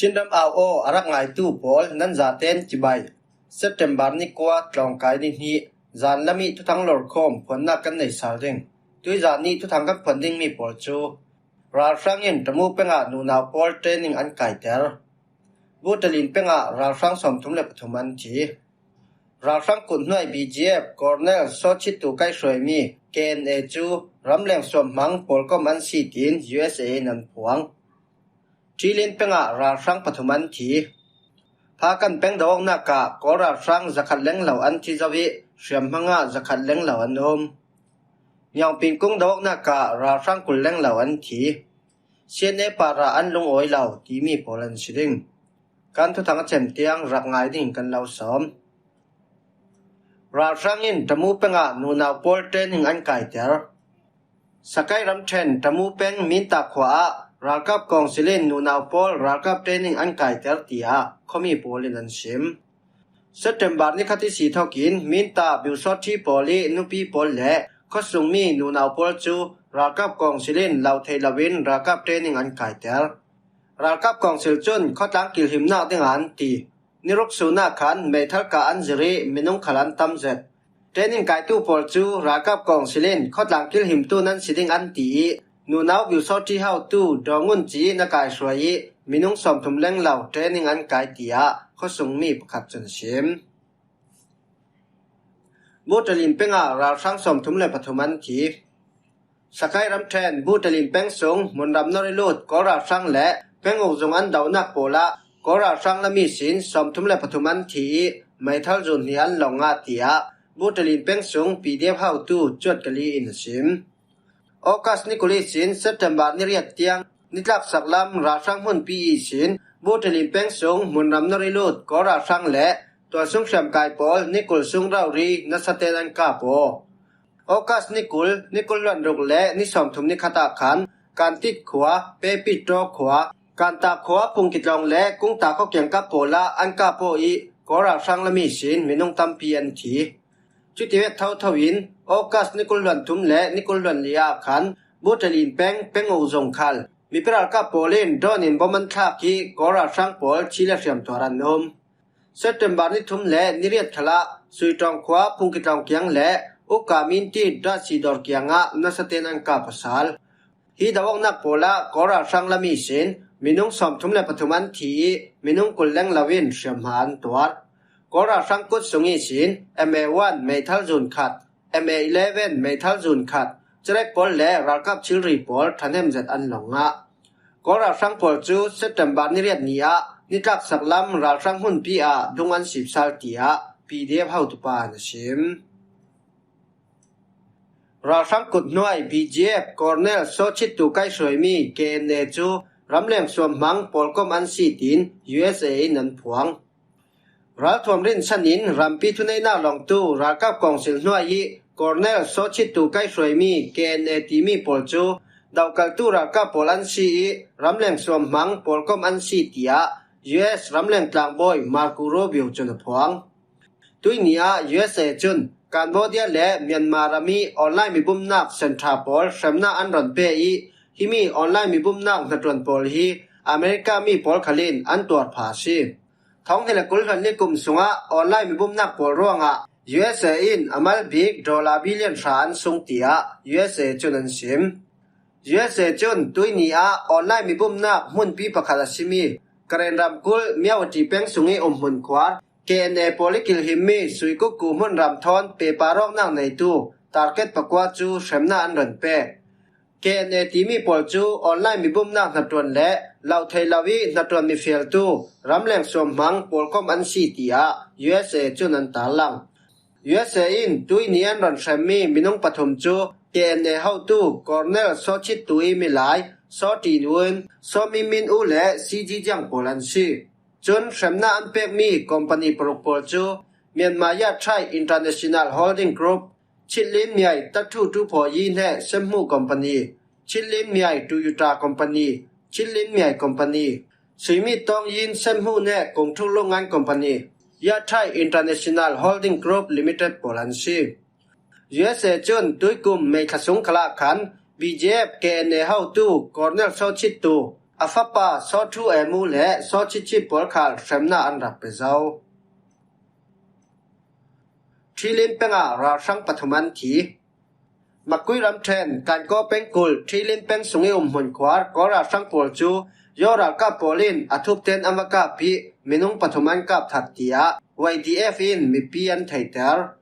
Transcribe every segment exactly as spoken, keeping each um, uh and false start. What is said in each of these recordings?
Chinram au aw a rak ngaitu pawl nan zaten cibai. September ni kua tlawngkai ni hnih, zan lam ih thuthang lorkhawm phuannak kan nei sal ding. Tuizan ih thuthang kan phuan dingmi pawl cu ralhrang in Tamu pengah nunau pawl training an kaiter. Butalin pengah ralhrang sawmthum le pathum an thi. Ralhrang kuthnuai B G F Colonel sawchittu kaihruaimi K N A cu ramleng suamhmang pawlkom an si tiin U S A in an phuang. Ṭilin pengah ralhrang pathum an thi. Phakan peng do awknak ah Kawl ralhrang zakhat lenglo an thi zo ih hriamhmang ah zakhat lenglo an um. Ngiaungping kung do awknak ah ralhrang kul lenglo an thi. C N A parah an lungawi lo timi pawl an si ding. Kan thuthang a cem tiang rak ngai ding kan lo sawm. Ralhrang in Tamu pengah nunau pawl training an kaiter. Sakai ramṭhen Tamu peng Minta khua ah ralkap kawngsil in nunau pawl ralkap training an kaiter, tiah khuami pawl in an sim. September ni khat ihsi thokin Minta Biusawṭhi pawl ih nupi pawl le khuasungmi nunau pawl cu ralkap kawngsil in lo thei loin ralkap training an kaiter. Ralkap kawngsil cun khuatlang kilhimnak dingah an ti. Niruk sun ah khan meithal kah an zir ih minung khal an tam zet. Training kaitu pawl cu ralkap kawngsil in khuatlang kilhimtu nan si ding an ti ih nunau Biusawṭhi hotu Dawngun ci na kaihruai ih minung sawmthum lenglo training an kai, tiah khuasungmi pakhat cun a sim. Butalin pengah ralhrang sawmthum le pathum an thi. Sakai ramṭhen Butalin peng sung Munram Norilut Kawl ralhrang le peng ukzung an dohnak pawl ah Kawl ralhrang lam ihsin sawmthum le pathum an thi ih meithal zun hnih an long ngah, tiah Butalin peng sung P D F hotu Cuat Kali in a sim. August ni kul ihsin September ni riat tiang nitlaksak lam ralhrang hmunpi ihsin Butalin peng sung Munram Norilut Kawl ralhrang le tualsung hriamkai pawl ni kul sung rori nasaten an kap aw. August ni kul, ni kul hluan ruk le ni sawmthum ni khat ah khan Kantit khua, Pepit Taw khua, Kanta khua, Phungkitlawng le Kungta khua kiangkap pawl ah an kap aw ih Kawl ralhrang lam ihsin minung tampi an thi. Cuti vek thotho in August ni kul hluan thum le ni kul hluan li ah khan Butalin peng peng ukzung khal mipi ralkap pawl in drone in bom an thlak ih Kawl ralhrang pawl thi le hriam tuar an um. September ni thum le ni riat khal ah Suitawng khua Phungkitlawng kiang le Uka Minti Dasi dawr kiangah nasaten an kap a sal. Hi do awknak pawl ah Kawl ralhrang lam ihsin minung sawmthum le pathum an thi ih minung kul lenglo in hriamhma an tuar. Kawl ralhrang kut sung ihsin M A one meithal zun khat, M A eleven meithal zun khat, cerek pawl le ralkap thilri pawl ṭhahnem zet an long ngah. Kawl ralhrang pawl cu September ni riat ni ah nitlaksak lam ralhrang hmunpi ah dung an sip sal, tiah P D F hotupa in a sim. Ralhrang kuthnuai B G F Colonel sawchittu kaihruaimi K N A cu ramleng suamhmang pawlkom an si tiin U S A in an phuang. Ralthuam rinsan in rampi thuneihnak lawngtu ralkap kawngsil hnuai ih Colonel sawchittu kaihruaimi K N A timi pawl cu dohkaltu ralkap pawl an si ih ramleng suamhmang pawlkom an si, tiah U S ramleng tlangbawi Marco Rubio cun a phuang. Tuihni ah U S A cun Cambodia le Myanmar ram ih online mibumnak senṭha pawl hremnak an ron pe ih himi online mibumnak hnaṭuan pawl hi America mi pawl khal in an tuar pha a si. Thawng hnih le kul hluan ni kum sungah online mibumnak pawl ruangah U S A in a mal bik dollar billion hra an sung, tiah U S A cun an sim. U S A cun tuihni ah online mibumnak hmunpi pakhat a simi Karen ramkulh Myawaddy peng sung ih umhmun khuar K N A pawl ih kilhimmi Suikukku hmunram thawn pepa rawknak neitu target pakua cu hremnak an ron pek. K N A timi pawl cu online mibumnak hnaṭuan le lo thei lo ih hnaṭuan mifialtu ramleng suamhmang pawlkom an si, tiah U S A cun an tarlang. U S A in tuihni an ron hremmi minung pathum cu K N A hotu Colonel Saw Chit Tu ih milai Saw Tin Un, Saw Min Min U le C G Jiang pawl an si. Cun hremnak an pekmi company paruk pawl cu Myanmar Yathai International Holding Group, Chitlin Miai Tathu Tu Phaw Yi Hneh Semhmuh Company, Chitlin Miai Toyota Company, Chitlin Miai Company, Suimit Tawng Yin Semhmuh Hneh Kung Thuk Lungngan Company, Yathai International Holding Group Limited pawl an si. U S A cun tuikum May thla sung khalah khan B G F K N A hotu Colonel Saw Chit Tu, A fapa Saw Thu Emu le Saw Chit Chit pawl khal hremna an rak pe zo. Ṭhilin pengah ralhrang pathum an thi. Makui ramṭhen Kankaw pengkul Ṭhilin peng sung i um hmun khuar Kawl ralhrang pawl cu Yaw ralkap pawl in a thupten an va kap ih minung pathum an kap that, tiah Y D F in mipi an theihter.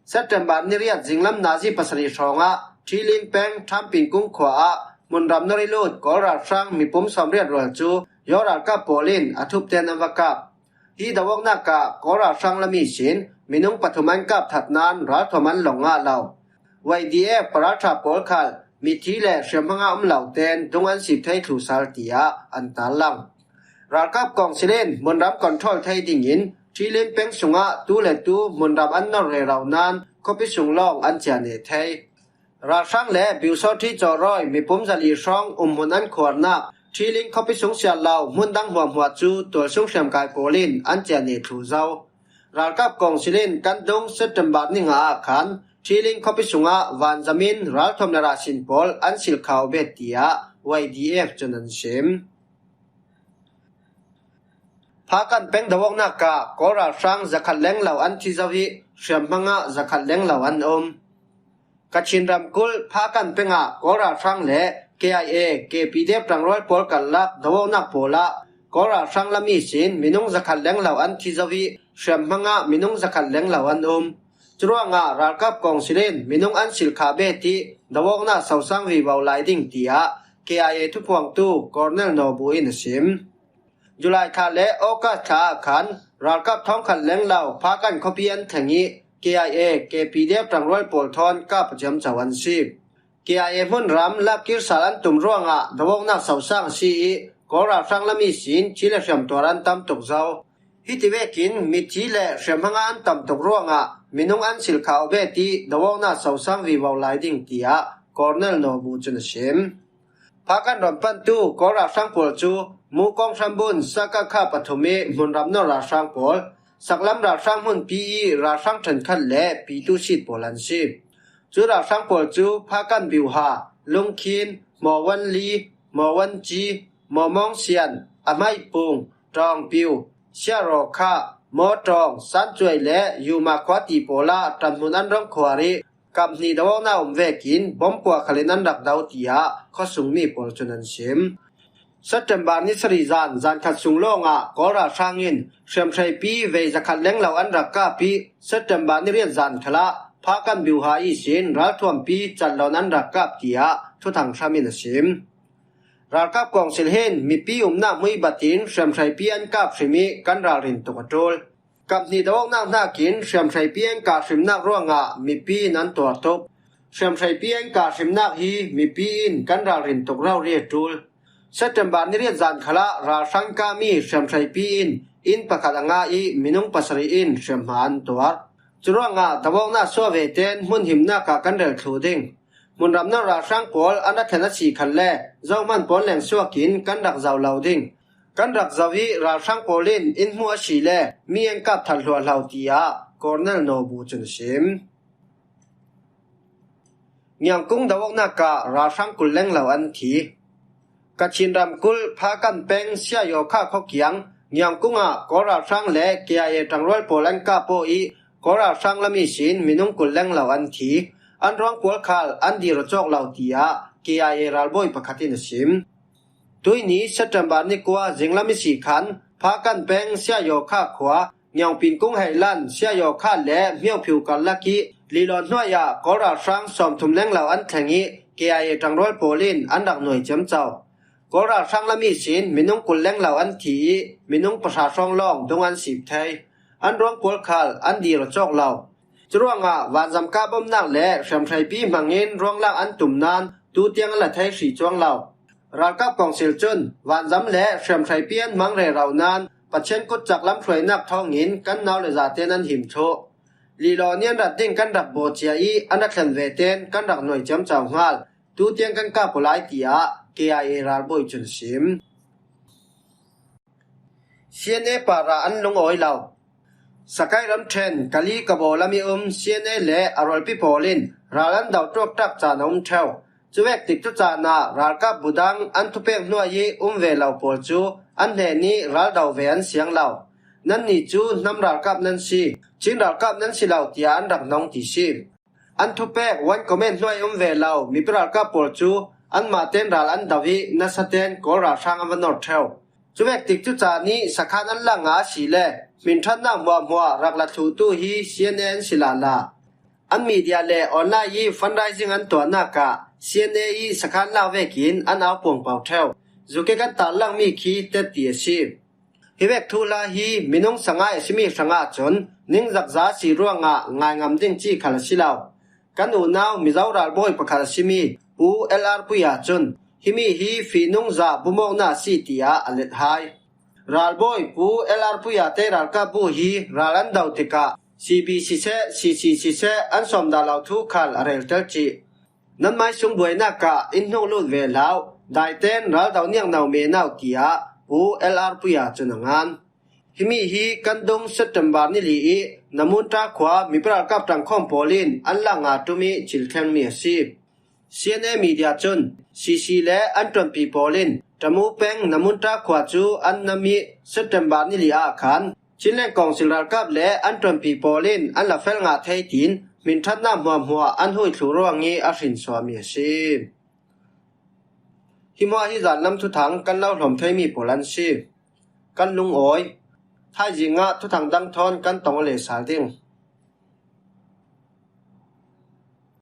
September ni riat zinglam nazi pasarih hrawngah Ṭhilin peng Ṭhampin kung khua ah hmunram nawr i lut Kawl ralhrang mipum sawmriat rual cu Yaw ralkap pawl in a thupten an va kap. Hi do-awknak ah Kawl ralhrang lam ihsin minung pathum an kap that nain ralthuam an lawng ngah lo. Y D F paralṭha pawl khal mithi le hriamhma ngah um lo tein dung an sip thei thlu sal, tiah an tarlang. Ralkap kawngsil in hmunram control thei dingin Ṭhilin peng sungah tu le tu hmunram an nawr rero nain khuapi sung lawng an ciah neh thei. Ralhrang le Biusawṭhi Cawrawi mipum zali hrawng umhmun an khuarnak Ṭhilin khuapi sung siar lo hmun dang hmuahhmuah cu tualsung hriamkai pawl in an ciah neh thlu zo. Ralkap kawngsil in kan dung September ni nga ah khan Ṭhilin khuapi sungah vanzam in ralthuam le rahsin pawl an silh khau bet, tiah Y D F cun an sim. Phakan peng do-awknak ah Kawl ralhrang zakhat leng lo an thi zo ih hriamhma ngah zakhat leng lo an um. Kachin ramkulh Phakan pengah Kawl ralhrang le K I A, K P D F ṭangrual pawl karlak do-awknak pawl ah Kawl ralhrang lam ihsin minung zakhat leng lo an thi zo ih hriamhma ngah minung zakhat leng lo an um. Curuangah ralkap kawngsil in minung an silh khah bet ih do-awknak sosang vivo lai ding, tiah K I A thuphuangtu Colonel Naw Bu in a sim. July thla le August thla ah khan ralkap thawngkhat leng lo Phakan khuapi an thleng ih K I A, K P D F ṭangrual pawl thawn kap a ciamco an si. K I A hmunram lakir sal an tum ruangah do-awknak sosang a si ih Kawl ralhrang lam ihsin thi le hriam tuar an tam tuk zo. Hiti vekin mithi le hriamhma ngah an tam tuk ruangah minung an silh khah bet ih do-awknak sosang vivo lai ding, tiah Colonel Naw Bu cun a sim. Phakan rawn pantu Kawl ralhrang pawl cu Mukawng hrambun Sakakha pathum ih hmunram nawr ralhrang pawl, saklam ralhrang hmunpi ih ralhrang ṭhenkhat le pitu sit pawl an si. Cu ralhrang pawl cu Phakan Biuha, Lungkhin, Maw Wan Li, Maw Wan Ci, Maw Mawng Sian, A Hmaih Pung, Ṭawng Piu, Sia Raw Kha, Maw Ṭawng, San Cuai le Yuma khua ti pawl ah ṭanhmun an rung khuar ih, kap hnih do-awknak um vekin bom kuah khal in an rak do, tiah khuasungmi pawl cun an sim. September ni sarih zan, zan khat sung lawngah Kawl ralhrang in hriamhreipi vei zakhat leng lo an rak kap ih, September ni riat zan khalah Phakan Biuha ihsin ralthuampi catlawn an rak kap, tiah Thuthang Hram in a sim. Ralkap kawngsil hin mipi umnak hmui batin hriamhreipi an kap hrim ih kan ralrin tuk a ṭul. Kap hnih do-awknak hnakin hriamhreipi an kap hrimnak ruangah mipi in an tuar tuk. Hriamhreipi an kap hrimnak hi mipi in kan ralrin tuk rori a ṭul. September ni riat zan khalah ralhrang kami hriamhreipi in inn pakhat a ngah ih minung pasarih in hriamhma an tuar. Curuangah do-awknak suah ve tein hmun himnak ah kan rel thluh ding. Hmunram nawr ralhrang pawl an ra thlen a si khalle zohman pawl leng suakin kan rak zoh lo ding. Kan rak zoh ih ralhrang pawl in in hmuh a si le mi an kap thar hluahhlo, tiah Colonel Naw Bu cun a sim. Ngiangkung do-awknak ah ralhrang kul leng lo an thi. Kachin ramkulh Phakan peng Siayaw Kha khuakiang Ngiangkung ah Kawl ralhrang le K I A ṭangrual pawl an kap aw ih Kawl ralhrang lam ihsin minung kul leng lo an thi. An ruang pawl khal an dir aw cawk lo, tiah K I A ralbawi pakhat in a sim. Tuihni September ni kua zinglam ihsi khan Phakan peng Siayaw Kha khua Ngiangpin kung Heilan, Siayaw Kha le Hmiawphiu karlak ih Lilaw hnuai ah Kawl ralhrang sawmthum leng lo an thleng ih K I A ṭangrual pawl in an rak nuai ciamco. Kawl ralhrang lam ihsin minung kul leng lo an thi ih minung pahra hrawng lawng dung an sip thei. An ruang pawl khal an dir aw cawk lo. Curuangah vanzam kah bomnak le hriamhreipi hmangin ruang lak an tum nain tutiang an la thei hrih cuang lo. Ralkap kawngsil cun vanzam le hriamhreipi an hmang rero nain Pathian kutcak lamhruainak thawngin kan nau le zatein an him thluh. Lilaw ni an rat ding kan rak bawh cia ih an ra thlen vetein kan rak nuai ciamco hngal. Tutiang kan kap aw lai, tiah K I A ralbawi cun a sim. C N A parah an lungawi lo. Sakai ramṭhen Kali Kabaw lam ih um C N A le a rualpi pawl in ral an do ṭuakṭak caan a um ṭheu. Cuvek tik cu caan ah ralkap bu dang an thupek hnuai ih um ve lo pawl cu an hnen ih ral do ve an siang lo. Nannih cu hnam ralkap nan si, Chin ralkap nan si lo, tiah an rak hnong ti si. An thupek one comment hnuai um ve lo mipi ralkap pawl cu anmah tein ral an do ih nasa tein Kawl ralhrang an va nor ṭheu. Cuvek tik cu caan ih sakhan an lak ngah a si le hminṭhatnak hmuahhmuah rak la thluhtu hi C N A an si lala. An media le online ih fundraising an tuahnak ah C N A ih sakhan lak vekin an au puangpau ṭheu. Zuke kan tarlangmi khi tet ti a si. Hi vek thuhla hi minung sangai a simi hrangah cun ningzak za si ruangah ngaingam ding ci khal a si lo. Kan unau Mizo ralbawi pakhat a simi Pu L R Puya cun himi hi fihnung za bumawknak a si tiah a let hai. Ralbawi Pu L R Puya te ralkap bu hi ral an do tikah C B siseh, C C siseh an sawm dah lo thu khal a rel tel cih. Nan maisung buainak ah in hnung lut ve lo, daiten ral do niang no me no, tiah Pu L R Puya cun a ngan. Himi hi kan dung September ni li ih Namunta khua mipi ralkap ṭangkhawm pawl in an lak nga ṭum ih cil thlengmi a si. C N A media cun C C le an ṭuanpi pawl in Tamu peng Namunta khua cu an nam ih September ni li ah khan Chinland Council ralkap le an ṭuanpi pawl in an la fel ngah thei tiin hminṭhatnak hmuahhmuah an huih thluh ruang ih a hrinsuahmi a si. Hi hmuah hi zanlam thuthang kan lo hlawm theimi pawl an si. Kan lungawi. Thaizing ah thuthang dang thawn kan tong aw le sal ding.